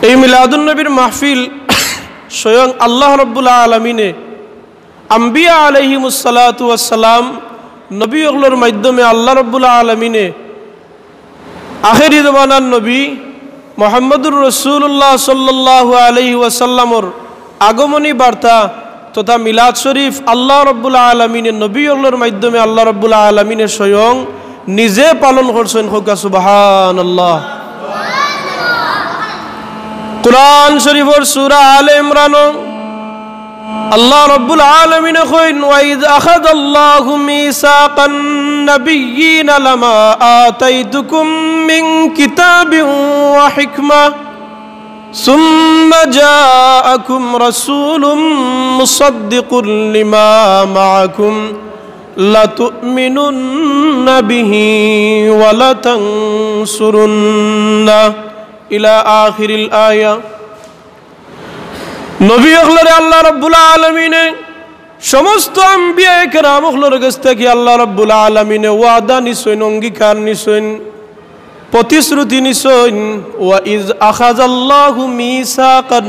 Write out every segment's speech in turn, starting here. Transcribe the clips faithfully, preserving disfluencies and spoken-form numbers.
এই মিলাদুন নবীর মাহফিল স্বয়ং আল্লাহ রব্বুল আলামিনে আম্বিয়া আলাইহিমুস সালাতু ওয়াস সালাম নবী অকলর মাধ্যমে আল্লাহ রব্বুল আলামিনে আখেরি জমানার নবী মুহাম্মদুর রাসূলুল্লাহ সাল্লাল্লাহু আলাইহি ওয়াসাল্লামর আগমনী বার্তা তথা মিলাদ শরীফ আল্লাহ রব্বুল আলামিনে নবী অকলর মাধ্যমে আল্লাহ রব্বুল আলামিনে স্বয়ং নিজে পালন করছইন। কউক্কা সুবহানাল্লাহ। কোরআন শরীফর সূরা আলে ইমরানো আল্লাহ রব্বুল আলামিনে কইন, "ওয়া ইয আখাযাল্লাহু মিসাকান নাবিয়্যিনা লামা আতাইতুকুম মিন কিতাবিন ওয়া হিকমাহ, সুম্মা জাআকুম রাসূলুম মুসাদ্দিকুল লিমা মাআকুম লাতুমিনুন্না বিহি ওয়া লাতানসুরুন্না।" ইলা আখিরিল আয়া। নবী অকলরে আল্লাহ রব্বুল আলামিনে সমস্ত আম্বিয়ায়ে কেরাম অকলর গেছ থাকি আল্লাহ রব্বুল আলামিনে ওয়াদা নিছইন, অঙ্গীকার নিছইন, প্রতিশ্রুতি নিছইন। "ওয়া ইয আখাযাল্লাহু মিসাকান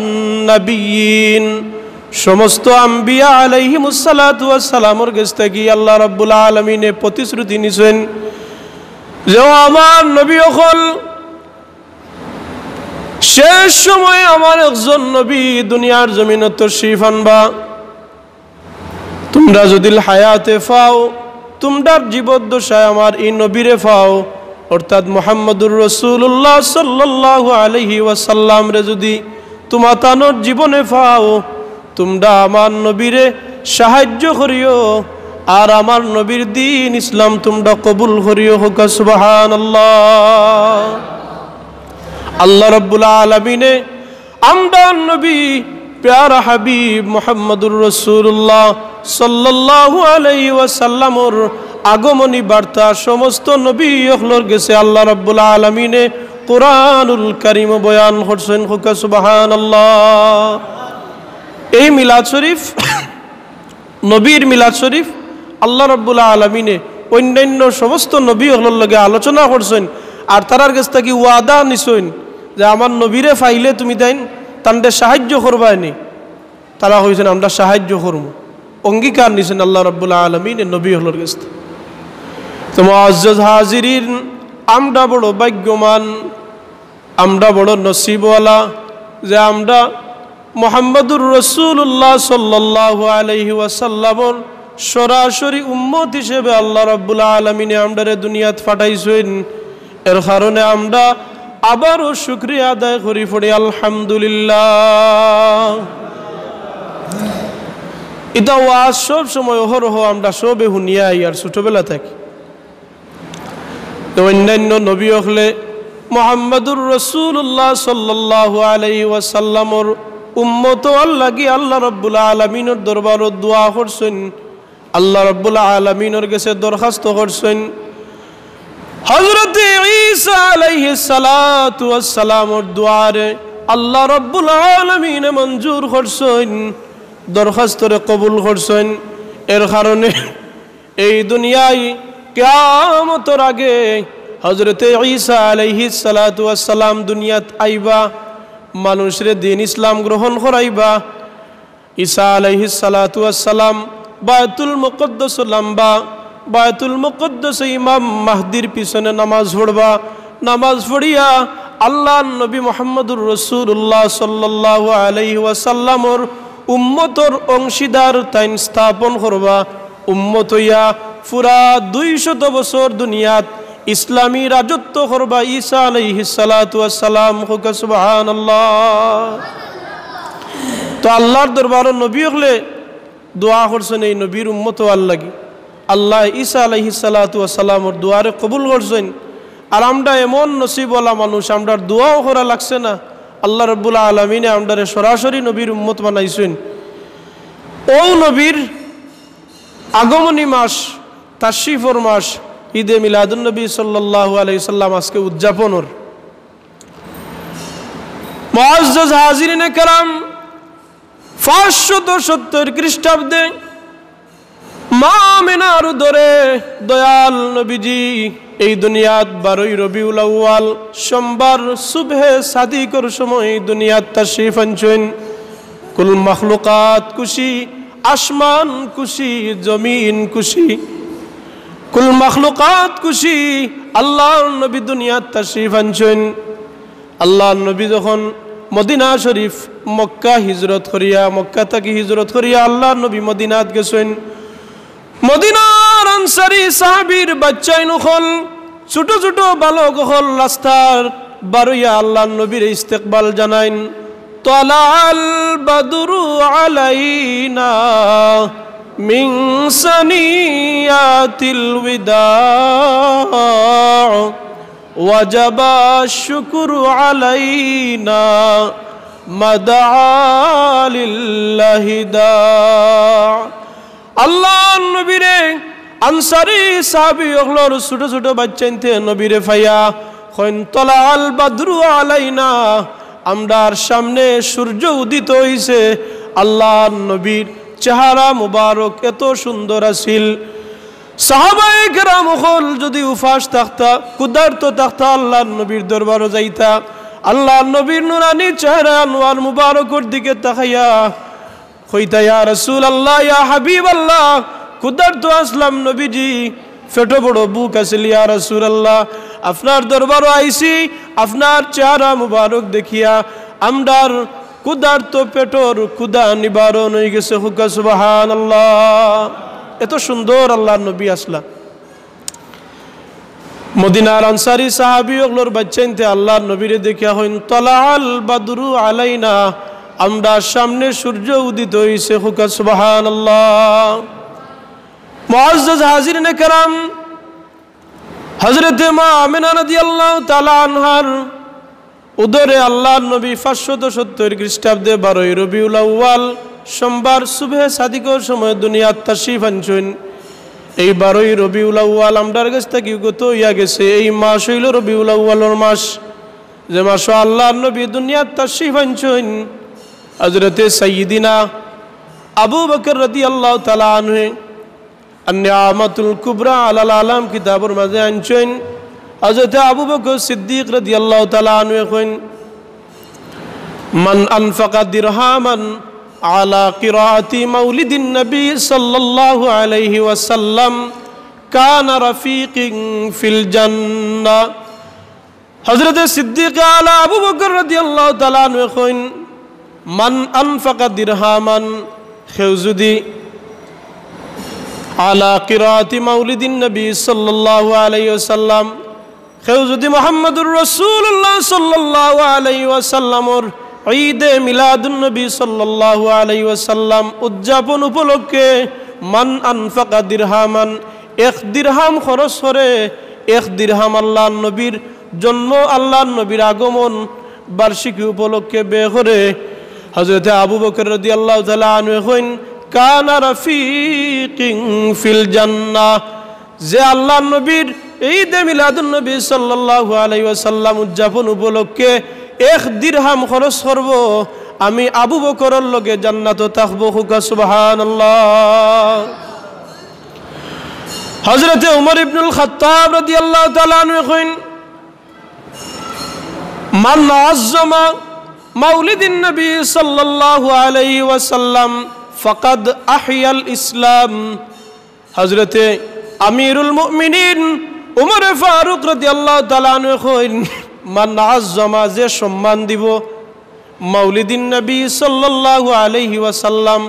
নাবিয়্যিন।" সমস্ত আম্বিয়া আলাইহিমুস সালাতু ওয়াস সালামর গেছ থাকি আল্লাহ রব্বুল আলামিনে প্রতিশ্রুতি নিছইন যে, "ও আমার নবী অকল, শেষ সময়ে আমার একজন নবী দুনিয়ার জমিনো তশরিফ আনবা। তুমরা যুদি হায়াতে পাও, তুমরার জীবদ্দশায় আমার ই নবীরে পাও, অর্থাৎ মুহাম্মদুর রাসূলুল্লাহ সাল্লাল্লাহু আলাইহি ওয়াসাল্লামরে যুদি তুমা তানর জীবনে পাও, তুমরা আমার নবীরে সাহায্য করিও, আর আমার নবীর দ্বীন ইসলাম তুমরা কবুল করিও।" কউক্কা সুবহানাল্লাহ। আল্লাহ রব্বুল আলামিনে আমরার নবী, প্যারা হাবিব মুহাম্মদুর রাসূলুল্লাহ সাল্লাল্লাহু আলাইহি ওয়াসাল্লামর আগমনী বার্তা সমস্ত নবী অকলর গেছে আল্লাহ রব্বুল আলামিনে কোরআনুল কারীমো বয়ান করছইন। কউক্কা সুবহানাল্লাহ। এই মিলাদ শরীফ, নবীর মিলাদ শরীফ আল্লাহ রব্বুল আলামিনে অন্যান্য সমস্ত নবী অকলর লগে আলোচনা করছইন, আর তারার গেছ থাকি ওয়াদা নিছইন যে, "আমার নবীরে পাইলে তুমি তাইন তানরে সাহায্য করবায়নি।" তারা কইছইন, "আমরা সাহায্য করমু।" অঙ্গীকার নিছইন আল্লাহ রব্বুল আলামিনে নবী অকলর গেছ থাকি। তো মুআজ্জাজ হাজিরিন, আমরা বড় ভাগ্যবান, আমরা বড় নসিবওয়ালা যে আমরা মুহাম্মদুর রাসূলুল্লাহ সাল্লাল্লাহু আলাইহি ওয়াসাল্লামর সরাসরি উম্মত হিসেবে আল্লাহ রাব্বুল আলামিনে আমরারে দুনিয়াত পাঠাইছইন। এর কারণে আমরা আবারও শুকরিয়া আদায় করি, পড়ি আলহামদুলিল্লাহ। ইতা ওয়াজ সব সময় অহরহ আমরা সবে হুনিয়া আইয়ার ছোটবেলা থাকি। তো অন্যান্য নবী অকলে মুহাম্মাদুর রাসূলুল্লাহ সাল্লাল্লাহু আলাইহি ওয়াসাল্লামর উম্মত অওয়ার লাগি আল্লাহ রাব্বুল আলামিনর দরবারো দোয়া করছইন, আল্লাহ রাব্বুল আলামিনর গেছে দরখাস্ত করছইন। হযরতে ঈসা আলাইহিস সালাতু ওয়াস সালামর দোয়ারে আল্লাহ রাব্বুল আলামিনে মঞ্জুর করছইন, দরখাস্তরে কবুল করছইন। এর কারণে এই দুনিয়ায় কিয়ামতর আগে হযরতে ঈসা আলাইহিস সালাতু ওয়াস সালাম দুনিয়াত আইবা, মানুষরে দ্বীন ইসলাম গ্রহণ করাইবা। ঈসা আলাইহিস সালাতু ওয়াস সালাম বায়তুল মুকাদ্দাসো লামবা, বায়তুল মুকাদ্দাসে ইমাম মাহদির পিছনে নামাজ পড়বা, নামাজ পড়িয়া আল্লাহর নবী মুহাম্মাদুর রাসূলুল্লাহ সাল্লাল্লাহু আলাইহি ওয়াসাল্লামর উম্মতর অংশীদার তাইন স্থাপন করবা। উম্মত অইয়া পুরা দুইশত বছর দুনিয়াত ইসলামী রাজত্ব করবা ঈসা আলাইহিস সালাতু ওয়াস সালাম। কউক্কা সুবহানাল্লাহ। তো আল্লাহর দরবারো নবী অকলে দোয়া করছইন এই নবীর উম্মত অওয়ার লাগি। আল্লায় ঈসা আলাইহিস সালাতু ওয়াস সালামর দোয়ারে কবুল করছইন। আর আমরা এমন নসিবওয়ালা মানুষ, আমরার দোয়াও করা লাগছে না, আল্লাহ রাব্বুল আলামিনে আমরারে সরাসরি নবীর উম্মত বানাইছইন। অউ নবীর আগমনী মাস, তাশরিফর মাস, ঈদে মিলাদুন্নবী সাল্লাল্লাহু আলাইহি ওয়াসাল্লাম আজকে উদযাপন অর। মুআজ্জাজ হাজিরিনে কেরাম, পাঁচশত সত্তর খ্রিস্টাব্দে মা আমেনার উদরে দয়াল নবীজি এই দুনিয়াত বারোই রবিউল আউয়াল সোমবার সুবহে সাদিকর সময় দুনিয়াত তাশরিফ আনছইন। কুল মখলুকাত খুশি, আসমান খুশি, জমিন খুশি, কুল মখলুকাত খুশি। আল্লাহর নবী দুনিয়াত তাশরিফ আনছইন। আল্লাহর নবী যখন মদিনা শরীফ, মক্কা হিজরত করিয়া, মক্কা থাকি হিজরত করিয়া আল্লাহর নবী মদিনাত গেছইন, মদিনার আনসারী সাহাবীর বাইচ্চাইন অকল, ছোট ছোট বালক অকল রাস্তার বারইয়া আল্লাহর নবীর ইস্তেকবাল জানাইন। طلع البدر علينا من ثنيات الوداع وجب الشكر علينا ما دعا لله داع। আল্লাহর নবীরে আনসারী সাহাবী অকলর ছোট ছোট বাইচ্চাইন্তে নবীরে পাইয়া কইন, طلع البدر علينا, আমরার সামনে সূর্য উদিত অইছে। আল্লাহর নবীর চেহারা মুবারক এত সুন্দর আছিল। সাহাবায়ে কেরাম অকল যুদি উপাস থাকতা, ক্ষুধার্ত থাকতা, আল্লাহর নবীর দরবারো যাইতা, আল্লাহর নবীর নুরানি চেহারা আনোয়ার মুবারকর দিকে তাকাইয়া কইতা, ইয়া রাসূলুল্লাহ, ইয়া হাবিবাল্লাহ, ক্ষুধার্ত আছলাম নবীজি, পেটো বড় ভুক আছিল, ইয়া রাসূলুল্লাহ, আপনার দরবারো আইছি, আপনার চেহারা মুবারক দেখিয়া আমরার ক্ষুধার্ত পেটর ক্ষুধা নিবারণ অইগেছে। কউক্কা সুবহানাল্লাহ। এত সুন্দর আল্লাহর নবী আছলা। মদিনার আনসারী সাহাবী অকলর বাইচ্চাইন্তে আল্লাহর নবীরে দেখিয়া কইন, طلع البدر علينا, আমরার সামনে সূর্য উদিত অইছে। কউক্কা সুবহানাল্লাহ। মুআজ্জাজ হাজিরিনে কেরাম, হযরতে মা আমিনা রাদিয়াল্লাহু তাআলা আনহার উদরে আল্লাহর নবী পাঁচশত সত্তর খ্রিস্টাব্দে বারোই রবিউল আউয়াল সোমবার সুবহে সাদিকর সময় দুনিয়াত তাশরিফ আনছইন। এই বারোই রবিউল আউয়াল আমরার গেছ থাকি গত অইয়া গেছে। এই মাস অইলো রবিউল আউয়ালর মাস, যে মাসো আল্লাহর নবী দুনিয়াত তাশরিফ আনছইন। হযরতে সাইয়্যিদিনা আবু বকর রাদিয়াল্লাহু তাআলা আনহু আন-নিয়ামাতুল কুবরা আলাল আলাম কিতাবর মাঝে আনছইন, হযরতে আবু বকর সিদ্দিক রাদিয়াল্লাহু তাআলা আনহু কইন, من أنفق درهما على قراءة مولد النبي صلى الله عليه وسلم كان رفيقي في الجنة। হযরতে সিদ্দিকে আলা আবু বকর রাদিয়াল্লাহু তাআলা আনহু কইন, من أنفق درهما, কেউ যুদি على قراءة مولد النبي صلى الله عليه وسلم, কেউ যুদি মুহাম্মাদুর রাসূলুল্লাহ সাল্লাল্লাহু আলাইহি ওয়াসাল্লামর ঈদে মিলাদুন নবী সাল্লাল্লাহু আলাইহি ওয়াসাল্লাম উদযাপন উপলক্ষে من أنفق درهما, এক দিরহাম খরচ করে, এক দিরহাম আল্লাহর নবীর জন্ম, আল্লাহর নবীর আগমন বার্ষিকী উপলক্ষে ব্যয় করে, হযরতে আবু বকর রাদিয়াল্লাহু তাআলা আনহু কইন, كان رفيقي في الجنة। যে আল্লাহর নবীর ঈদে মিলাদুন নবী সাল্লাল্লাহু আলাইহি ওয়াসাল্লাম উদযাপন উপলক্ষে এক দিরহাম খরচ করব, আমি আবু বকরর লগে জান্নাতো থাকবো। কউক্কা সুবহানাল্লাহ। হযরতে উমর ইবনুল খাত্তাব রাদিয়াল্লাহু তাআলা আনহু কইন, من عظم مولد النبي صلى الله عليه وسلم فقد أحيا الإسلام। হযরতে আমিরুল মুমিনিন উমরে ফারুক রাদিয়াল্লাহু তাআলা আনহু কইন, من عظم, যে সম্মান দিব, মাউলিদিন নবী সাল্লাল্লাহু আলাইহি ওয়াসাল্লাম,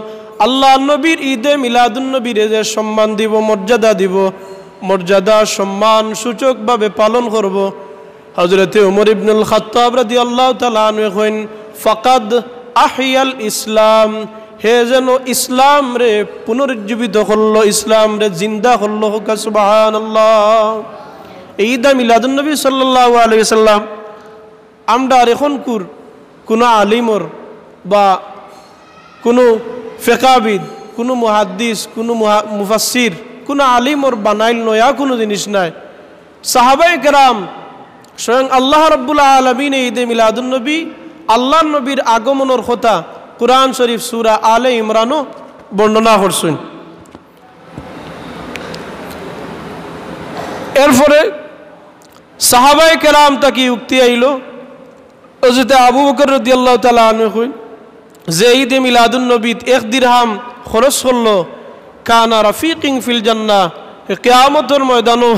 আল্লাহর নবীর ঈদে মিলাদুন নবীরে যে সম্মান দিব, মর্যাদা দিব, মর্যাদা সম্মান সূচকভাবে পালন করব। হযরতে উমর ইবনুল খাত্তাব রাদিয়াল্লাহু তাআলা আনহু কইন, فقد أحيا الإسلام, হে যেন ইসলামরে পুনরুজ্জীবিত করলো, ইসলামরে জিন্দা করলো। কউক্কা সুবহানাল্লাহ। ঈদে মিলাদুন নবী সাল্লাল্লাহু আলাইহি ওয়াসাল্লাম আমরার অখনকুর কুনু আলিমর বা কুনু ফিকাহবিদ, কুনু মুহাদ্দিস, কুনু মুহা-, মুফাসসির, কুনু আলিমর বানাইল নয়া কুনু জিনিস নায়। সাহাবায়ে কেরাম স্বয়ং আল্লাহ রাব্বুল আলামিনে ঈদে মিলাদুন নবী, আল্লাহর নবীর আগমনর কথা কুরআন শরীফ সূরা আলে ইমরানো বর্ণনা করছইন। এরপরে সাহাবায়ে কেরাম থাকি উক্তি আইলো, হযরতে আবু বকর রাদিয়াল্লাহু তাআলা আনহু কইন যে ঈদে মিলাদুন নবীত এক দিরহাম খরচ করলো, কানা রাফিকিন ফিল জান্নাহ, কিয়ামতর ময়দানো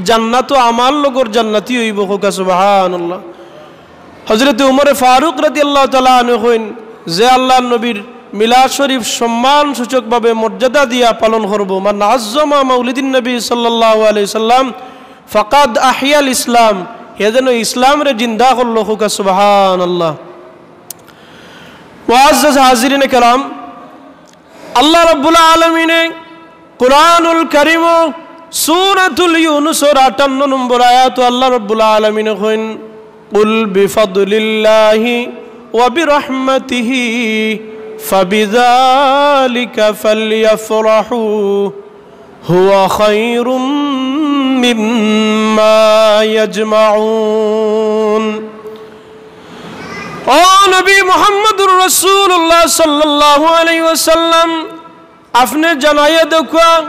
জান্নাতো আমার লগর জান্নাতি অইবো। কউক্কা সুবহানাল্লাহ। হযরতে উমরে ফারুক রাদিয়াল্লাহু তাআলা আনহু কইন যে আল্লাহর নবীর মিলাদ শরীফ সম্মান সূচকভাবে মর্যাদা দিয়া পালন করবো, মান আযযামা মাউলিদিন নবী সাল্লাল্লাহু আলাইহি ওয়াসাল্লাম ফাকাদ আহিয়াল ইসলাম, হে যেন ইসলামরে জিন্দা করলো। কউক্কা সুবহানাল্লাহ। মুআজ্জাজ হাজিরিনে কেরাম, আল্লাহ রাব্বুল আলামিনে কুরআনুল কারীমো সূরাতুল ইউনুসর আটান্ন নম্বর আয়াতো আল্লাহ রাব্বুল আলামিনে কইন, "কুল বিফাদলিল্লাহি ওয়া বিরাহমাতিহি ফাবিযালিকা ফালইয়াফরাহু হুয়া খায়রুম মিম্মা ইয়াজমাউন।" ও নবী মুহাম্মদুর রাসূলুল্লাহ সাল্লাল্লাহু আলাইহি ওয়াসাল্লাম, আপনে জানাইয়া দেউক্কা,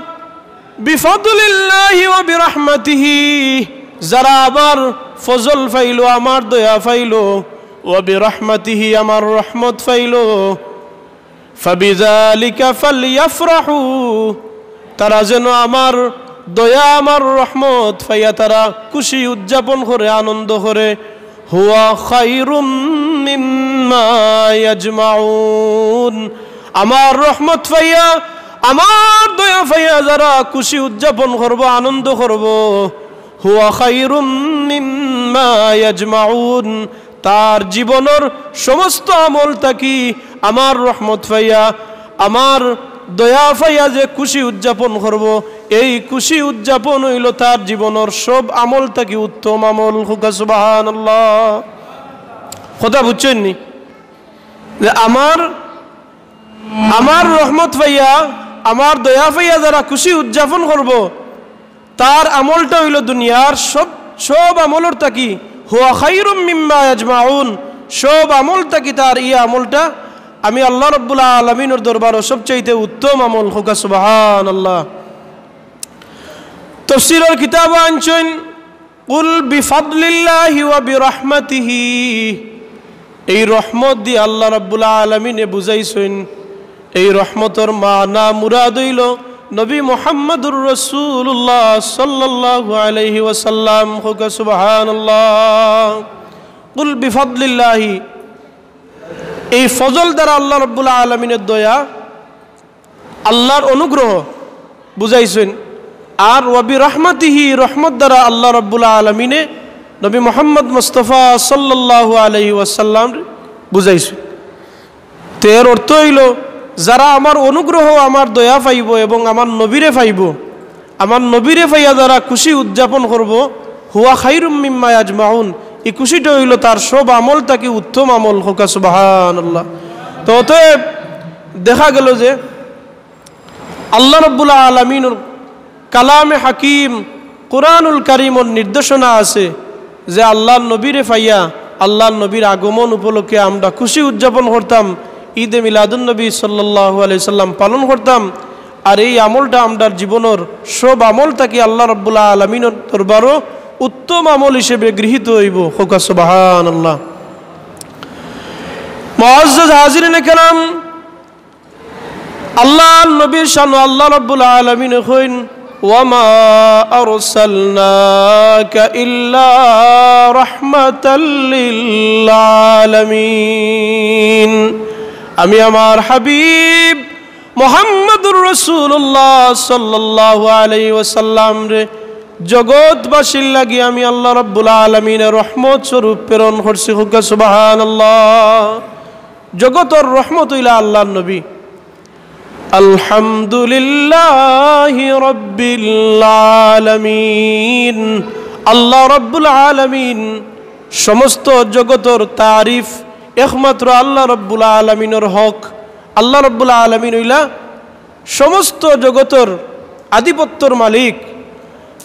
বিফাদলিল্লাহি ওয়া বিরাহমাতিহি, যারা আমার ফজল পাইলো, আমার দয়া পাইলো, ওয়া বিরাহমাতিহি, আমার রহমত পাইলো, ফাবিযালিকা ফালইয়াফরাহু, তারা যেন আমার দয়া, আমার রহমত পাইয়া তারা খুশি উদযাপন করে, আনন্দ করে। হুয়া খায়রুম মিম্মা ইয়াজমাউন। আমার রহমত পাইয়া, আমার দয়া পাইয়া যারা খুশি উদযাপন করবো, আনন্দ করবো, হুয়া খায়রুম মিম্মা ইয়াজমাউন, তার জীবনর সমস্ত আমল থাকি আমার রহমত পাইয়া, আমার দয়া পাইয়া যে খুশি উদযাপন করবো, এই খুশি উদযাপন অইলো তার জীবনর সব আমল থাকি উত্তম আমল। কউক্কা সুবহানাল্লাহ। কথা বুঝছইন নি? যে আমার, আমার রহমত পাইয়া, আমার দয়া পাইয়া যারা খুশি উদযাপন করবো, তার আমলটা অইলো দুনিয়ার সব, সব আমলর থাকি হুয়া খায়রুম মিম্মা ইয়াজমাউন, সব আমল থাকি তার ই আমলটা আমি আল্লাহ রাব্বুল আলামিনর দরবারো সবচাইতে উত্তম আমল। কউক্কা সুবহানাল্লাহ। তাফসীরর কিতাবো আনছইন, "কুল বিফাদলিল্লাহি ওয়া বিরাহমাতিহি।" এই রহমত দি আল্লাহ রাব্বুল আলামিনে বুঝাইছইন, এই রহমতর মানা মুরাদ অইলো নবী মুহাম্মদুর রাসূলুল্লাহ সাল্লাল্লাহু আলাইহি ওয়াসাল্লাম। কউক্কা সুবহানাল্লাহ। "কুল বিফাদলিল্লাহি", এই ফজল দ্বারা আল্লাহ রাব্বুল আলামিনের দয়া, আল্লাহর অনুগ্রহ বুঝাইছইন। আর ওয়া বিরাহমাতিহি, রহমত দ্বারা আল্লাহ রাব্বুল আলামিনে নবী মুহাম্মদ মুস্তাফা সাল্লাল্লাহু আলাইহি ওয়াসাল্লাম বুঝাইছইন। তে এর অর্থ অইলো, যারা আমার অনুগ্রহ, আমার দয়া পাইবো এবং আমার নবীরে পাইবো, আমার নবীরে পাইয়া যারা খুশি উদযাপন করবো, হুয়া খায়রুম মিম্মা ইয়াজমাউন, ই খুশিটা অইলো তার সব আমল থাকি উত্তম আমল। কউক্কা সুবহানাল্লাহ। তো অতএব দেখা গেলো যে আল্লাহ রাব্বুল আলামিনর কালামে হাকিম কুরআনুল কারীমর নির্দেশনা আছে যে আল্লাহর নবীরে পাইয়া, আল্লাহর নবীর আগমন উপলক্ষে আমরা খুশি উদযাপন করতাম, ঈদে মিলাদুন নবী সাল্লাল্লাহু আলাইহি সাল্লাম পালন করতাম। আর এই আমলটা আমরার জীবনর সব আমল থাকি আল্লাহ রাব্বুল আলামিনর দরবারো উত্তম আমল হিসেবে গৃহীত অইবো। কউক্কা সুবহানাল্লাহ। মুআজ্জাজ হাজিরিনে কেরাম, আল্লাহর নবীর শানো আল্লাহ রাব্বুল আলামিনে কইন, "ওয়া মা আরসালনাকা ইল্লা রাহমাতাল লিল আলামিন।" আমি আমার হাবিব মুহাম্মাদুর রাসূলুল্লাহ সাল্লাল্লাহু আলাইহি ওয়াসাল্লামরে জগৎবাসীর লাগি আমি আল্লাহ রাব্বুল আলামিনে রহমত স্বরূপ প্রেরণ করছি। কউক্কা সুবহানাল্লাহ। জগতর রহমত অইলা আল্লাহর নবী। আলহামদুলিল্লাহি রাব্বিল আলামিন। আল্লাহ রাব্বুল আলামিন, সমস্ত জগতর তারিফ একমাত্র আল্লাহ রাব্বুল আলামিনর হক। আল্লাহ রাব্বুল আলামিন অইলা সমস্ত জগতর আধিপত্যর মালিক।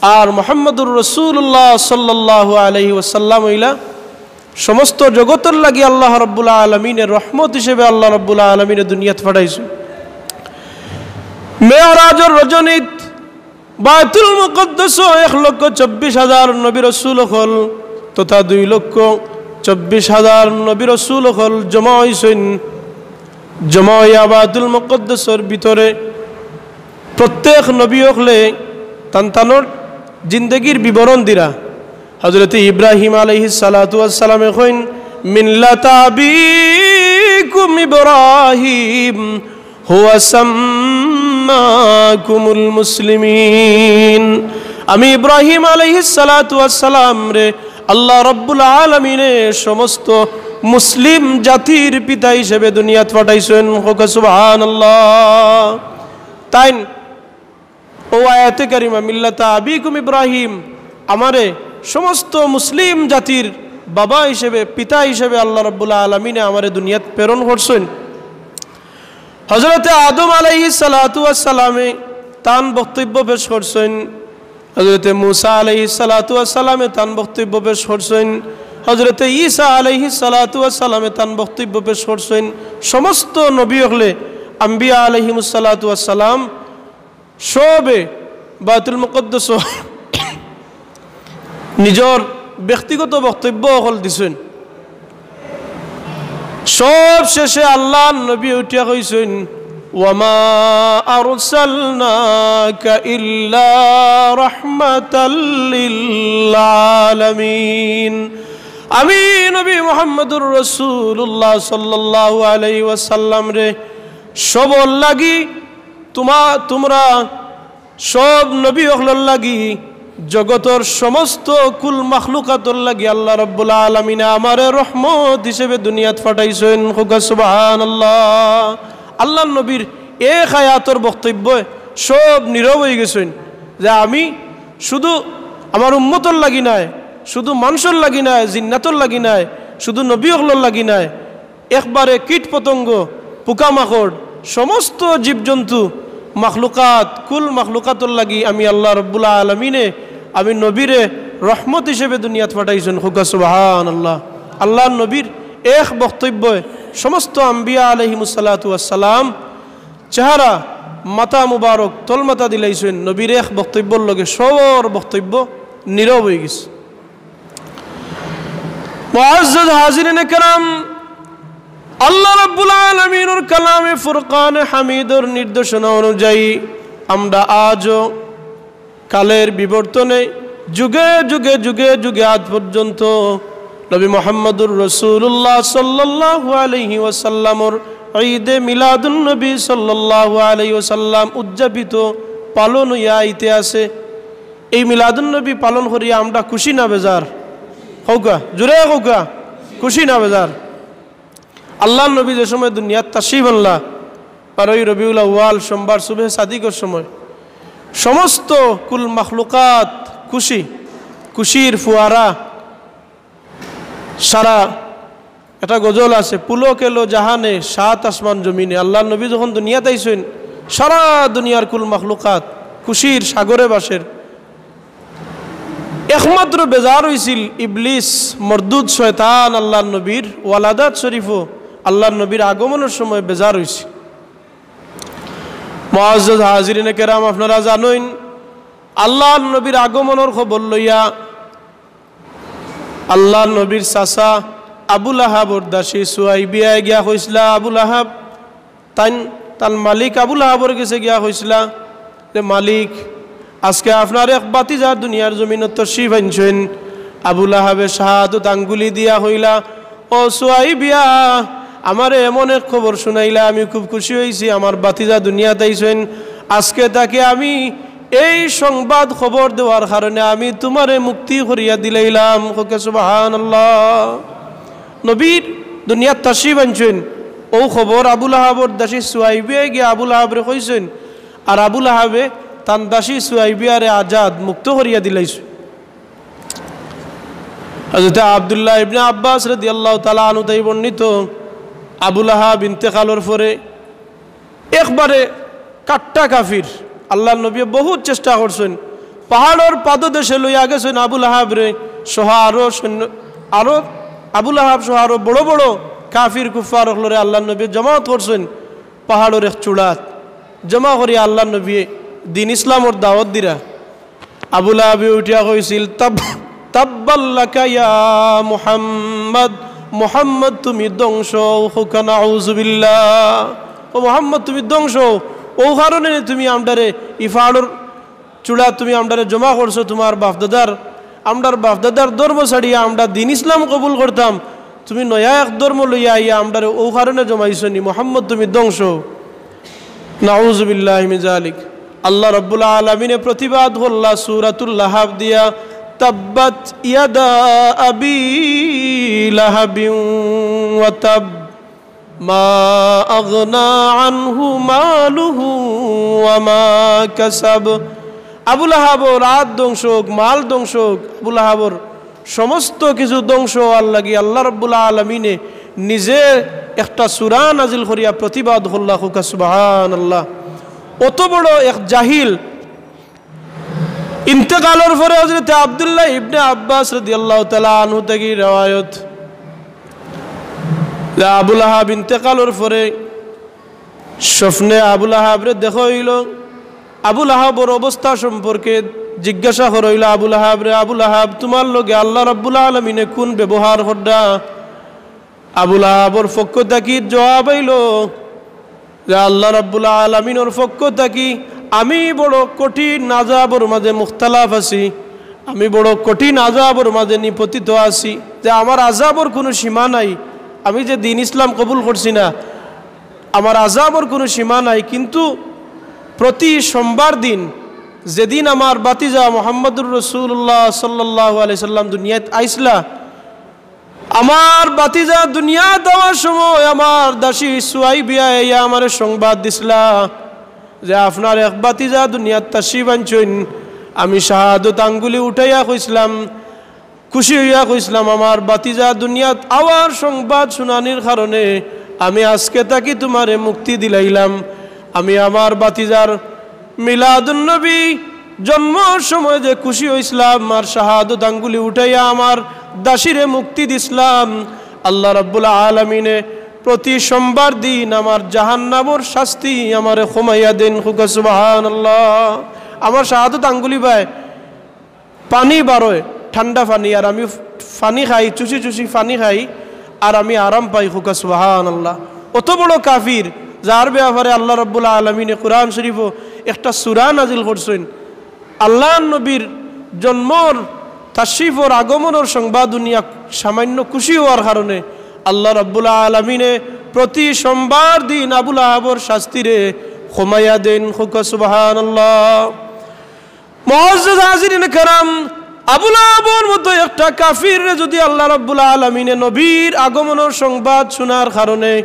আর মুহাম্মাদুর রাসূলুল্লাহ সাল্লাল্লাহু আলাইহি ওয়াসাল্লাম অইলা সমস্ত জগতর লাগি আল্লাহ রাব্বুল আলামিনে রহমত হিসেবে আল্লাহ রাব্বুল আলামিনে দুনিয়াত পাঠাইছইন। মেরাজর রজনীত বায়তুল মুকাদ্দাসো এক লক্ষ চব্বিশ হাজার নবী রসুল অকল তথা দুই লক্ষ চব্বিশ হাজার নবী রসুল অকল জমা অইছইন। জমা অইয়া বায়তুল মুকাদ্দাসর ভিতরে প্রত্যেক নবী অকলে তান তানর জিন্দেগির বিবরণ দিরা। হযরতে ইব্রাহিম আলাইহিস সালাতু ওয়াস সালামে কইন, "মিল্লাতা আবিকুম ইব্রাহিম হুয়া সাম্মাকুমুল মুসলিমিন।" আমি ইব্রাহিম আলাইহিস সালাতু ওয়াস সালামরে আল্লাহ রাব্বুল আলামিনে সমস্ত মুসলিম জাতির পিতা হিসেবে দুনিয়াত পাঠাইছইন। কউক্কা সুবহানাল্লাহ। তাইন অউ আয়াতে কারিমা, "মিল্লাতা আবিকুম ইব্রাহিম", আমারে সমস্ত মুসলিম জাতির বাবা হিসেবে, পিতা হিসেবে আল্লাহ রাব্বুল আলামিনে আমারে দুনিয়াত প্রেরণ করছইন। হযরতে আদম আলাইহিস সালাতু ওয়াস সালামে তান বক্তব্য পেশ করছইন, হযরতে মুসা আলাইহিস সালাতু ওয়াস সালামে তান বক্তব্য পেশ করছইন, হযরতে ঈসা আলাইহিস সালাতু ওয়াস সালামে তান বক্তব্য পেশ করছইন। সমস্ত নবী অকলে, আম্বিয়া আলাইহিমুস সালাতু ওয়াস সালাম, সবে বায়তুল মুকাদ্দাসো নিজর ব্যক্তিগত বক্তব্য অকল দিছইন। সব শেষে আল্লাহর নবী উঠিয়া কইছইন, "ওয়ামা আরসালনাকা ইল্লা রাহমাতাল লিল আলামিন।" আমি নবী মুহাম্মদুর রাসূলুল্লাহ সাল্লাল্লাহু আলাইহি ওয়াসাল্লামরে সবর লাগি তুমা-, তুমরা সব নবী অকলর লাগি, জগতর সমস্ত কুল মাখলুকাতর লাগি আল্লাহ রাব্বুল আলামিনে আমারে রহমত হিসেবে দুনিয়াত পাঠাইছইন। কউক্কা সুবহানাল্লাহ। আল্লাহর নবীর এক আয়াতর বক্তব্যে সব নীরব অইগেছইন যে আমি শুধু আমার উম্মতর লাগি নায়, শুধু মানষর লাগি নায়, জিন্নাতর লাগি নায়, শুধু নবী অকলর লাগি নায়, একবারে কীট পতঙ্গ, পোকামাকড়, সমস্ত জীবজন্তু, মাখলুকাত, কুল মাখলুকাতর লাগি আমি আল্লাহ রাব্বুল আলামিনে আমি নবীরে রহমত হিসেবে দুনিয়াত পাঠাইছইন। কউক্কা সুবহানাল্লাহ। আল্লাহর নবীর এক বক্তব্যে সমস্ত আম্বিয়া আলাইহিমুস সালাতু ওয়াস সালাম চেহারা, মাথা মুবারক তলমাথা দিলাইছইন। নবীর এক বক্তব্যর লগে সবর বক্তব্য নীরব অইগেছে। মুআজ্জাজ হাজিরিনে কেরাম, আল্লাহ রাব্বুল আলামিনর কালামে ফুরকানে হামিদর নির্দেশনা অনুযায়ী আমরা আজও কালের বিবর্তনে যুগে যুগে যুগে যুগে আজ পর্যন্ত নবী মুহাম্মদুর রাসূলুল্লাহ সাল্লাল্লাহু আলাইহি ওয়াসাল্লামর ঈদে মিলাদুন নবী সাল্লাল্লাহু আলাইহি ওয়াসাল্লাম উদযাপিত, পালন অইয়া আইতে আছে। এই মিলাদুন নবী পালন করিয়া আমরা খুশি না বেজার? কউক্কা, জোরে কউক্কা, খুশি না বেজার? আল্লাহর নবী যে সময় দুনিয়াত তাশরিফ আনলা, বারোই রবিউল আউয়াল, সোমবার সুবহে সাদিকর সময়, সমস্ত কুল মাখলুকাত খুশি, খুশির ফুয়ারা। সারা, একটা গজল আছে, "পুলক এলো জাহানে, সাত আসমান জমিনে।" আল্লাহর নবী যখন দুনিয়াত আইছইন, সারা দুনিয়ার কুল মাখলুকাত খুশির সাগরে ভাসের। একমাত্র বেজার অইছিল ইবলিস, মরদুদ শয়তান, আল্লাহর নবীর ওয়ালাদাত শরীফও আল্লাহর নবীর আগমনর সময় বেজার অইছিল। মুআজ্জাজ হাজিরিনে কেরাম, আপনারা জানইন, আল্লাহর নবীর আগমনর খবর লইয়া আল্লাহর নবীর চাচা আবু লাহাবর দাসী সুয়াইবিয়ায় গিয়া কইছলা, আবু লাহাব, তাইন তান মালিক আবু লাহাবর গেছে গিয়া কইছলা যে, "মালিক, আজকে আপনার এক ভাতিজা দুনিয়ার জমিনো তশরিফ আনছইন।" আবু লাহাবে শাহাদত আঙ্গুলি দিয়া কইলা, "ও সুয়াইবিয়া, আমারে এমন এক খবর শুনাইলা, আমি খুব খুশি অইছি, আমার ভাতিজা দুনিয়াত আইছইন। আজকে তাকে আমি এই সংবাদ খবর দেওয়ার কারণে আমি তুমারে মুক্তি করিয়া দিলাইলাম।" কউক্কা সুবহানাল্লাহ। নবীর দুনিয়াত তাশরিফ আনছইন, অউ খবর আবু লাহাবর দাসী সুয়াইবিয়ায় গিয়া আবু লাহাবরে কইছইন, আর আবু লাহাবে তান দাসী সুয়াইবিয়ারে আজাদ, মুক্ত করিয়া দিলাইছইন। হযরতে আব্দুল্লাহ ইবনে আব্বাস রাদিয়াল্লাহু তাআলা আনহু তাই বর্ণিত, আবু লাহাব ইন্তেকালর পরে একবারে কাট্টা কাফির। আল্লাহর নবীয়ে বহুত চেষ্টা করছইন, পাহাড়র পাদদেশে লইয়া গেছইন আবু লাহাবরে সহ আরো সৈন্য, আরো আবু লাহাব সহ আরো বড় বড় কাফির কুফফার অকলরে আল্লাহর নবীয়ে জমাত করছইন পাহাড়র এক চূড়াত। জমা করিয়া আল্লাহর নবীয়ে দিন ইসলামর দাওয়াত দিরা। আবু লাহাবে উঠিয়া কইছিল, "তাব-, তাব্বাল্লাকা ইয়া মুহাম্মদ, মুহাম্মদ তুমি ধ্বংস অও।" কউক্কা নাউজুবিল্লাহ। "ও মুহাম্মদ তুমি ধ্বংস অও, অউ কারণে তুমি আমরারে ই পাহাড়র চূড়া তুমি আমরারে জমা করছো তুমার বাফদাদার, আমরার বাফদাদার ধর্ম ছাড়িয়া আমরা দিন ইসলাম কবুল করতাম, তুমি নয়া এক ধর্ম লইয়া আইয়া আমরারে অউ কারণে জমাইছো নি, মুহাম্মদ তুমি ধ্বংস অও।" নাউজুবিল্লাহি মিন জালিক। আল্লাহ রাব্বুল আলামিনে প্রতিবাদ করলা সূরাতুল লাহাব দিয়া, "তাব্বাত ইয়াদা আবি লাহাবিন ওয়া তাব, মা আগনা আনহু মালুহু ওয়া মা কাসাব।" আবু লাহাবর আত ধ্বংস অউক, মাল ধ্বংস অউক, আবু লাহাবর সমস্ত কিছু ধ্বংস অওয়ার লাগি আল্লাহ রাব্বুল আলামিনে নিজে একটা সূরা নাজিল করিয়া প্রতিবাদ করলা। কউক্কা সুবহানাল্লাহ। অত বড় এক জাহিল। ইন্তেকালর পরে হযরতে আব্দুল্লাহ ইবনে আব্বাস রাদিয়াল্লাহু তাআলা আনহু থাকি রেওয়ায়ত, যে আবু লাহাব ইন্তেকালর পরে স্বপ্নে আবু লাহাবরে দেখা অইলো। আবু লাহাবর অবস্থা সম্পর্কে জিজ্ঞাসা করা অইলো আবু লাহাবরে, "আবু লাহাব, তুমার লগে আল্লাহ রাব্বুল আলামিনে কুন ব্যবহার কররা?" আবু লাহাবর পক্ষ থাকি জবাব আইলো যে, "আল্লাহ রাব্বুল আলামিনর পক্ষ থাকি আমি বড় কঠিন আযাবর মাঝে মুখতালাফ আছি, আমি বড় কঠিন আযাবর মাঝে নিপতিত আছি, যে আমার আযাবর কুনু সীমা নাই, আমি যে দিন ইসলাম কবুল করছি না, আমার আযাবর কুনু সীমা নাই।" কিন্তু প্রতি সোমবার দিন, যেদিন আমার ভাতিজা মুহাম্মাদুর রাসূলুল্লাহ সাল্লাল্লাহু আলাইহি সাল্লাম দুনিয়াত আইছলা, আমার ভাতিজা দুনিয়াত আওয়ার সময় আমার দাসী সুয়াইবিয়া আইয়া আমারে সংবাদ দিছলা যে, "আপনার এক ভাতিজা দুনিয়াত তাশরিফ আনছইন।" আমি শাহাদত আঙ্গুলি উঠাইয়া কইছলাম, খুশি অইয়া কইছলাম, "আমার ভাতিজা দুনিয়াত আওয়ার সংবাদ শুনানির কারণে আমি আজকে থাকি তুমারে মুক্তি দিলাইলাম।" আমি আমার ভাতিজার মিলাদুন নবী জন্মর সময় যে খুশি অইছলাম, আর শাহাদত আঙ্গুলি উঠাইয়া আমার দাসীরে মুক্তি দিছলাম, আল্লাহ রাব্বুল আলামিনে প্রতি সোমবার দিন আমার জাহান্নামর শাস্তি আমারে কমাইয়া দেইন। কউক্কা সুবহানাল্লাহ। আমার শাহাদত আঙ্গুলি বায় পানি বারয়, ঠান্ডা পানি, আর আমি পানি খাই, চুষি চুষি পানি খাই, আর আমি আরাম পাই। কউক্কা সুবহানাল্লাহ। অত বড় কাফির, যার ব্যাপারে আল্লাহ রাব্বুল আলামিনে কুরআন শরীফো একটা সূরা নাজিল করছইন। আল্লাহর নবীর জন্মর, তাশরিফর, আগমনর সংবাদ হুনিয়া সামান্য খুশি অওয়ার কারণে আল্লাহ রাব্বুল আলামিনে প্রতি সোমবার দিন আবু লাহাবর শাস্তিরে কমাইয়া দেইন। কউক্কা সুবহানাল্লাহ। মুআজ্জাজ হাজিরিন কেরাম, আবু লাহাবর মতো একটা কাফিররে যুদি আল্লাহ রাব্বুল আলামিনে নবীর আগমনর সংবাদ শুনার কারণে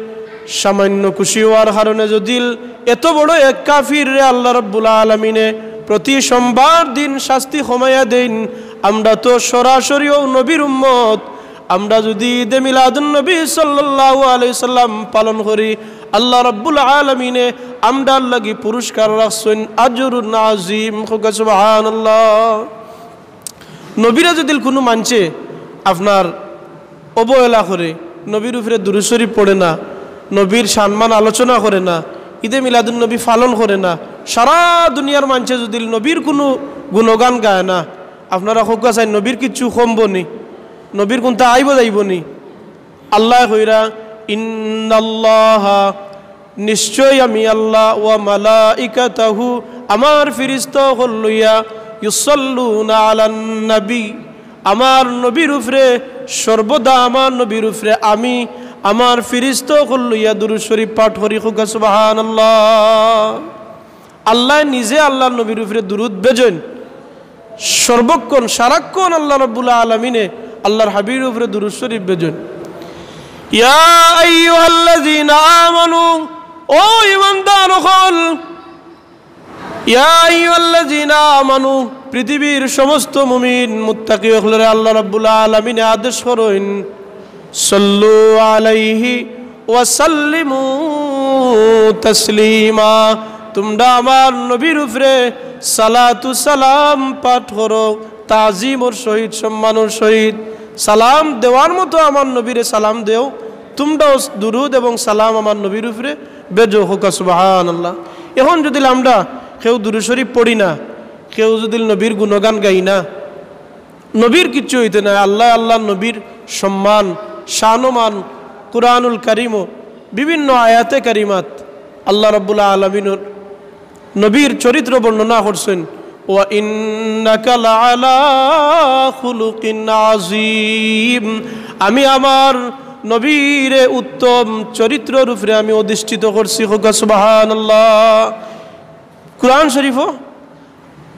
সামান্য খুশি অওয়ার কারণে যুদি এত বড় এক কাফিররে আল্লাহ রাব্বুল আলামিনে প্রতি সোমবার দিন শাস্তি কমাইয়া দেইন, আমরা তো সরাসরি অউ নবীর উম্মত। আমরা যুদি ঈদে মিলাদুন নবী সাল্লাল্লাহু আলাইহি সাল্লাম পালন করি, আল্লাহ রাব্বুল আলামিনে আমরার লাগি পুরস্কার রাখছইন, আজরুন আজিম। কউক্কা সুবহানাল্লাহ। নবীরে যুদি কুনু মানষে আপনার অবহেলা করে, নবীর উপরে দুরূদ শরীফ পড়ে না, নবীর সম্মান আলোচনা করে না, ঈদে মিলাদুন নবী পালন করে না, সারা দুনিয়ার মানষে যুদি নবীর কুনু গুণগান গায় না, আপনারা কউক্কা চাইন, নবীর কিচ্ছু কমবো নি? নবীর কুনতা আইবো যাইবো নি? আল্লায় কইরা, "ইন্নাল্লাহা, নিশ্চয় আমি আল্লাহ, ওয়া মালাইকাতাহু, আমার ফিরিস্তা অকল লইয়া, ইউসাল্লুনা আলান নবী, আমার নবীর উপরে, সর্বদা আমার নবীর উপরে আমি আমার ফিরিস্তা অকল লইয়া দুরূদ শরীফ পাঠ করি।" কউক্কা সুবহানাল্লাহ। আল্লায় নিজে আল্লাহর নবীর উপরে দুরূদ ভেজইন। সর্বক্ষণ, সারাক্ষণ আল্লাহ রাব্বুল আলামিনে আল্লাহর হাবিবর উপরে দুরূদ শরীফ ভেজইন। ইয়া আইয়ুহাল্লাযীনা আমানু, ও ঈমানদার অকল, ইয়া আইয়ুহাল্লাযীনা আমানু, পৃথিবীর সমস্ত মুমিন মুত্তাকি অকলরে আল্লাহ রাব্বুল আলামিনে আদেশ করইন, সাল্লু আলাইহি ওয়া সাল্লিমু তাসলিমা। তুমরা আমার নবীর উপরে সালাতু সালাম পাঠ করো, তাজিমর সহিত, সম্মানর সহিত। সালাম দেওয়ার মতো আমার নবীরে সালাম দেও। তুমরাও দুরূদ এবং সালাম আমার নবীর উপরে ভেজো। কউক্কা সুবহানাল্লাহ। এখন যুদি আমরা কেউ দুরূদ শরীফ পড়ি না, কেউ যদি নবীর গুণগান গাই না, নবীর কিচ্ছু অইতো নায়। আল্লায় আল্লার নবীর সম্মান, শানমান কুরআনুল কারীমো বিভিন্ন আয়াতে কারিমাত আল্লাহ রাব্বুল আলামিনর নবীর চরিত্র বর্ণনা করছইন, "ওয়া ইন্নাকা লাআলা খুলুকিন আযীম।" আমি আমার নবীরে উত্তম চরিত্রর উপরে আমি অধিষ্ঠিত করছি। কউক্কা সুবহানাল্লাহ। কুরআন শরীফো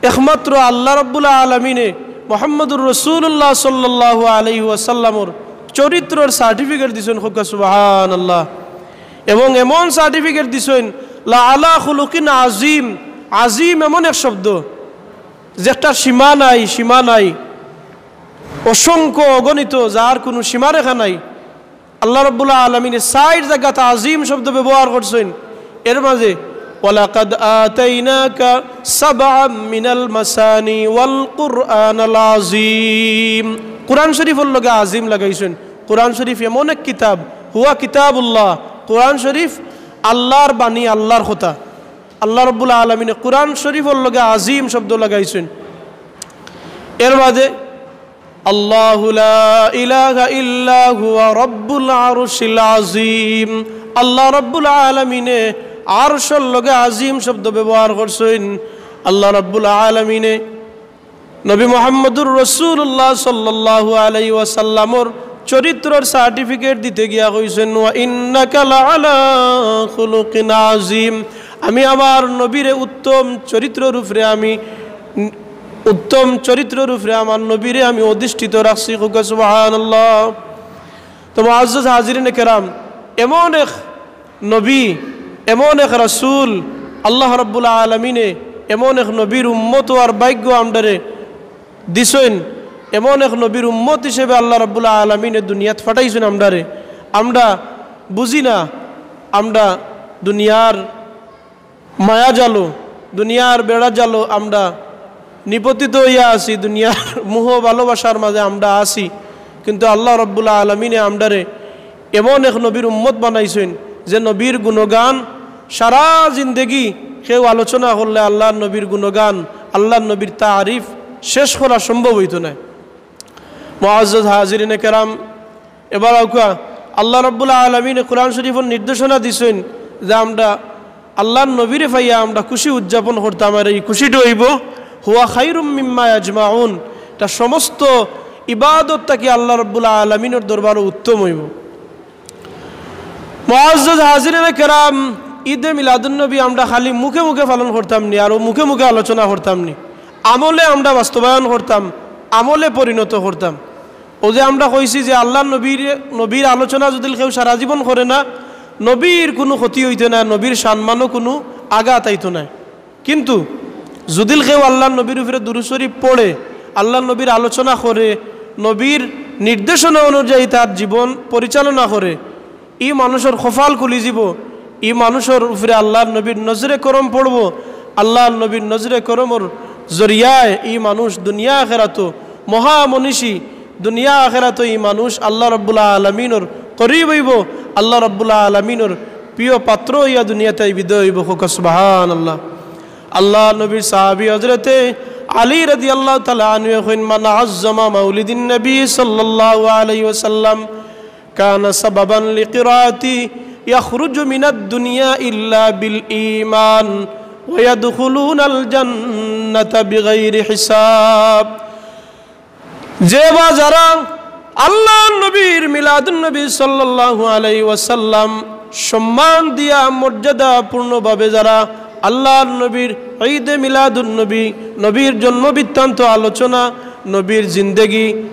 একমাত্র আল্লাহ রাব্বুল আলামিনে মুহাম্মদুর রাসূলুল্লাহ সাল্লাল্লাহু আলাইহি ওয়াসাল্লামর চরিত্রর certificate দিছইন। কউক্কা সুবহানাল্লাহ। এবং এমন certificate দিছইন, "লাআলা খুলুকিন আযীম।" আযীম এমন এক শব্দ, যেটার সীমা নাই, সীমা নাই, অসংখ্য অগণিত, যার কোনো সীমারেখা নাই। আল্লাহ রাব্বুল আলামিনে চাইর জাগাত আযীম শব্দ ব্যবহার করছইন। এর মাঝে, "ওয়ালাকাদ আতাইনাকা সাবআম মিনাল মাসানি ওয়াল কুরআনাল আযীম।" কুরআন শরীফর লগে আযীম লাগাইছইন। কুরআন শরীফ এমন এক কিতাব, হুয়া কিতাবুল্লাহ। কুরআন শরীফ আল্লাহর বাণী, আল্লাহর কথা। আল্লাহ রাব্বুল আলামিনে কুরআন শরীফর লগে আযীম শব্দ লাগাইছইন। এর মাঝে, "আল্লাহু লা ইলাহা ইল্লা হুয়া রাব্বুল আরশিল আযীম।" আল্লাহ রাব্বুল আলামিনে আরশর লগে আযীম শব্দ ব্যবহার করছইন। আল্লাহ রাব্বুল আলামিনে নবী মুহাম্মদুর রাসূলুল্লাহ সাল্লাল্লাহু আলাইহি ওয়াসাল্লামর চরিত্রর certificate দিতে গিয়া কইছইন, "ওয়া ইন্নাকা লাআলা খুলুকিন আযীম।" আমি আমার নবীরে উত্তম চরিত্রর উপরে আমি, উত্তম চরিত্রর উপরে আমার নবীরে আমি অধিষ্ঠিত রাখছি। কউক্কা সুবহানাল্লাহ। তো মুআজ্জাজ হাজিরিনে কেরাম, এমন এক নবী, এমন এক রাসূল, আল্লাহ রাব্বুল আলামিনে এমন এক নবীর উম্মত অওয়ার ভাগ্য আমরারে দিছইন, এমন এক নবীর উম্মত হিসেবে আল্লাহ রাব্বুল আলামিনে দুনিয়াত পাঠাইছইন আমরারে। আমরা বুঝি না, আমরা দুনিয়ার মায়া জালো, দুনিয়ার বেড়া জালো আমরা নিপতিত অইয়া আছি, দুনিয়ার মোহ ভালোবাসার মাঝে আমরা আছি। কিন্তু আল্লাহ রাব্বুল আলামিনে আমরারে এমন এক নবীর উম্মত বানাইছইন, যে নবীর গুণগান সারা জিন্দেগি কেউ আলোচনা করলে আল্লাহর নবীর গুণগান, আল্লাহর নবীর তারিফ শেষ করা সম্ভব অইতো নায়। মুআজ্জাজ হাজিরিনে কেরাম, এবার আউক্কা, আল্লাহ রাব্বুল আলামিনে কুরআন শরীফর নির্দেশনা দিছইন যে আমরা আল্লাহর নবীরে পাইয়া আমরা খুশি উদযাপন করতাম, আর এই খুশিটা অইবো হুয়া খাইরুম মিম্মা ইয়াজমাউন, এটা সমস্ত ইবাদত থাকি আল্লাহ রাব্বুল আলামিনর দরবারো উত্তম অইবো। মুআজ্জাজ হাজিরিনে কেরাম, ঈদে মিলাদুন নবী আমরা খালি মুখে মুখে পালন করতাম নি, আর মুখে মুখে আলোচনা করতাম নি, আমলে আমরা বাস্তবায়ন করতাম, আমলে পরিণত করতাম। অউ যে আমরা কইছি যে আল্লাহর নবীর, নবীর আলোচনা যদি কেউ সারা জীবন করে না, নবীর কোনো ক্ষতি অইতো নায়, নবীর সম্মানো কোনো আঘাত আইতো নায়। কিন্তু যদি কেউ আল্লাহর নবীর উপরে দুরূদ শরীফ পড়ে, আল্লাহর নবীর আলোচনা করে, নবীর নির্দেশনা অনুযায়ী তার জীবন পরিচালনা করে, ই মানুষর কপাল খুলি যিবো, ই মানুষর উপরে আল্লাহর নবীর নজরে করম পড়বো। আল্লাহর নবীর নজরে করমর জরিয়ায় ই মানুষ দুনিয়া আখেরাতো মহামনীষী, দুনিয়া আখেরাতো ই মানুষ আল্লাহ রাব্বুল আলামিনর করিব অইবো। আল্লাহ রাব্বুল আলামিনর প্রিয় পাত্র অইয়া দুনিয়াতে বিদায় অইবো। কউক্কা সুবহানাল্লাহ। আল্লাহর নবীর সাহাবী হযরতে আলী রাদিয়াল্লাহু তাআলা আনহু কইন, "মান আযযামা মাউলিদিন নবী সাল্লাল্লাহু আলাইহি ওয়াসাল্লাম কানা সাবাবান লিকিরাতি ইয়াখরুজু মিনাদ দুনিয়া ইল্লা বিল ঈমান ওয়া ইয়াদখুলুনাল জান্নাতা বিগাইরি হিসাব।" যে বা যারা আল্লাহর নবীর মিলাদুন নবী সাল্লাল্লাহু আলাইহি ওয়াসাল্লাম সম্মান দিয়া মর্যাদাপূর্ণভাবে যারা আল্লাহর নবীর ঈদে মিলাদুন নবী, নবীর জন্ম বৃত্তান্ত আলোচনা, নবীর জিন্দেগি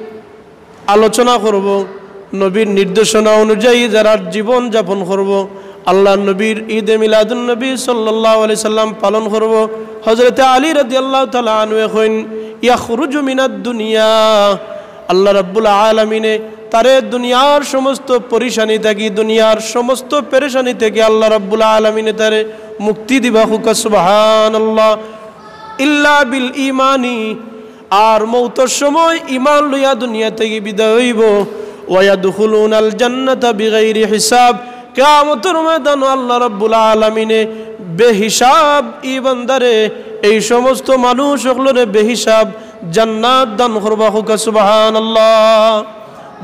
আলোচনা করবো, নবীর নির্দেশনা অনুযায়ী যারা জীবন যাপন করবো, আল্লাহর নবীর ঈদে মিলাদুন নবী সাল্লাল্লাহু আলাইহি সাল্লাম পালন করবো, হযরতে আলী রাদিয়াল্লাহু তাআলা আনহু কইন, "ইয়াখরুজু মিনাদ দুনিয়া", আল্লাহ রাব্বুল আলামিনে তারে দুনিয়ার সমস্ত পরেশানি থাকি, দুনিয়ার সমস্ত পেরেশানি থাকি আল্লাহ রাব্বুল আলামিনে তারে মুক্তি দিবা। কউক্কা সুবহানাল্লাহ। ইল্লা বিল ইমানি, আর মউতর সময় ইমান লইয়া দুনিয়া থাকি বিদায় অইবো। ওয়া ইয়াদখুলুনাল জান্নাতা বিগাইরি হিসাব, কিয়ামতর ময়দানো আল্লাহ রাব্বুল আলামিনে বেহিসাব ই বান্দারে, এই সমস্ত মানুষ অকলরে বেহিসাব জান্নাত দান করবা। কউক্কা সুবহানাল্লাহ।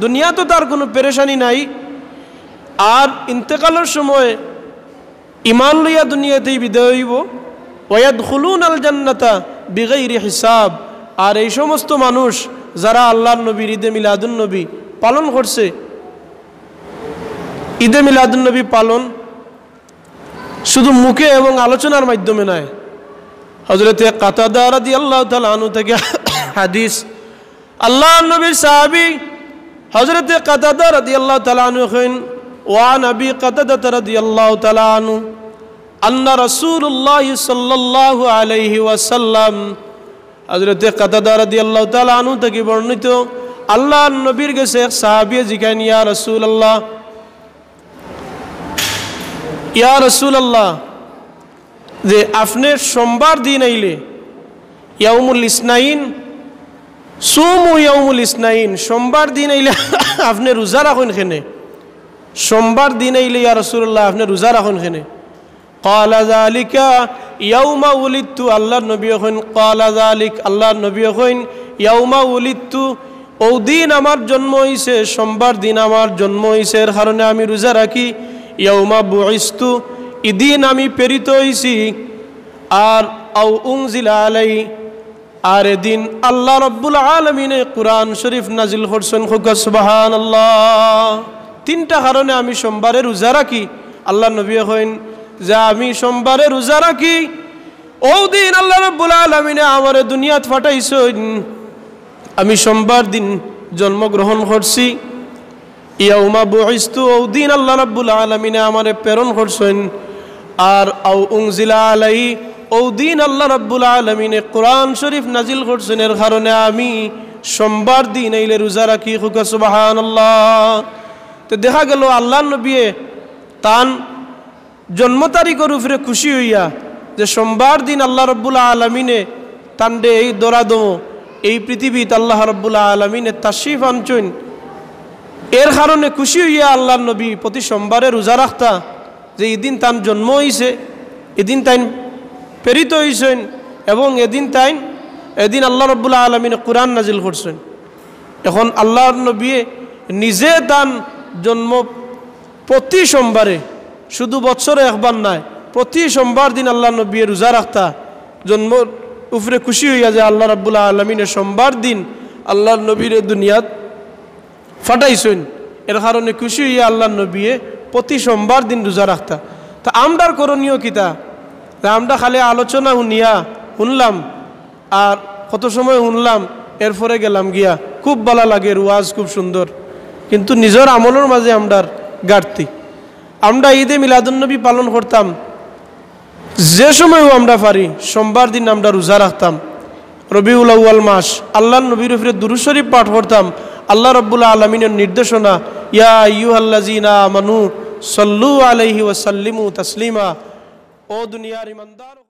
দুনিয়াত তার কুনু পেরেশানি নাই। আর ইন্তেকালর সময় ইমান লইয়া দুনিয়াতেই বিদায় অইবো। ওয়াদখুলুনাল জান্নাতা বিগাইরি হিসাব। আর এই সমস্ত মানুষ যারা আল্লাহর নবীর ঈদে মিলাদুন নবী পালন করছে, ঈদে মিলাদুন নবী পালন শুধু মুখে এবং আলোচনার মাধ্যমে নয়। হযরতে কাতাদা রাদিয়াল্লাহু তাআলা আনহু থেকে হাদিস, আল্লাহর নবীর সাহাবী হযরতে কাতাদা রাদিয়াল্লাহু তাআলা আনহু কইন, ওয়া আন আবি কাতাদা রাদিয়াল্লাহু তাআলা আনহু আন্না রাসূলুল্লাহ সাল্লাল্লাহু আলাইহি ওয়াসাল্লাম, হযরতে কাতাদা রাদিয়াল্লাহু তাআলা আনহু থেকে বর্ণিত, আল্লাহর নবীর গেছে এক সাহাবী জিকাইন, ইয়া রাসূলুল্লাহ, ইয়া রাসূলুল্লাহ, যে আপনে সোমবার দিন আইলে ইয়াউমুল ইসনাইন, সুমু ইয়াউমুল ইসনাইন, সোমবার দিন আইলে আপনে রোজা রাখইন কেনে? সোমবার দিন আইলে ইয়া রাসূলুল্লাহ আপনে রোজা রাখইন কেনে? ক্বালা যালিকা ইয়াউমা উলিদতু, আল্লাহর নবীয়ে কইন, ক্বালা যালিক, আল্লাহর নবীয়ে কইন, ইয়াউমা উলিদতু, অউ দিন আমার জন্ম অইছে, সোমবার দিন আমার জন্ম অইছে, এর কারণে আমি রোজা রাখি। ইয়াউমা বুইস্তু, ইদিন আমি প্রেরিত অইছি। আর আও উনজিলা আলাই, আর এদিন আল্লাহ রাব্বুল আলামিনে কুরআন শরীফ নাজিল করছইন। কউক্কা সুবহানাল্লাহ। তিনটা কারণে আমি সোমবারে রোজা রাখি। আল্লাহর নবীয়ে কইন যে আমি সোমবারে রোজা রাখি, অউ দিন আল্লাহ রাব্বুল আলামিনে আমারে দুনিয়াত পাঠাইছইন, আমি সোমবার দিন জন্মগ্রহণ করছি। ইয়াউমা বুইস্তু, অউ দিন আল্লাহ রাব্বুল আলামিনে আমারে প্রেরণ করছইন। আর আও উনজিলা আলাই, অউ দিন আল্লাহ রাব্বুল আলামিনে কুরআন শরীফ নাজিল করছইন, এর কারণে আমি সোমবার দিন আইলে রোজা রাখি। কউক্কা সুবহানাল্লাহ। তে দেখা গেল আল্লাহর নবীয়ে তান জন্ম তারিখর উপরে খুশি অইয়া যে সোমবার দিন আল্লাহ রাব্বুল আলামিনে তানরে এই ধরাধম, এই পৃথিবীত আল্লাহ রাব্বুল আলামিনে তাশরিফ আনছইন, এর কারণে খুশি অইয়া আল্লাহর নবী প্রতি সোমবারে রোজা রাখতা, যে ইদিন তান জন্ম অইছে, ইদিন তাইন প্রেরিত অইছইন, এবং এদিন তাইন, এদিন আল্লাহ রাব্বুল আলামিনে কুরআন নাজিল করছইন। এখন আল্লাহর নবীয়ে নিজে তান জন্ম প্রতি সোমবারে, শুধু বছরে একবার নায়, প্রতি সোমবার দিন আল্লাহর নবীয়ে রোজা রাখতা, জন্মর উপরে খুশি অইয়া যে আল্লাহ রাব্বুল আলামিনে সোমবার দিন আল্লাহর নবীরে দুনিয়াত পাঠাইছইন, এর কারণে খুশি অইয়া আল্লাহর নবীয়ে প্রতি সোমবার দিন রোজা রাখতা। তে আমরার করণীয় কিতা? তে আমরা খালি আলোচনা হুনিয়া, হুনলাম, আর কত সময় হুনলাম, এরপরে গেলাম গিয়া। খুব ভালা লাগের ওয়াজ, খুব সুন্দর, কিন্তু নিজর আমলর মাঝে আমরার ঘাটতি। আমরা ঈদে মিলাদুন্নবী পালন করতাম, যে সময়ও আমরা পারি সোমবার দিন আমরা রোজা রাখতাম। রবিউল আউয়াল মাস, আল্লাহর নবীর উপরে দুরূদ শরীফ পাঠ করতাম। আল্লাহ রাব্বুল আলামিনের নির্দেশনা, ইয়া আইয়ুহাল্লাযীনা আমানু সাল্লু আলাইহি ওয়া সাল্লিমু তাসলিমা। ও দুনিয়ার ইমানদার,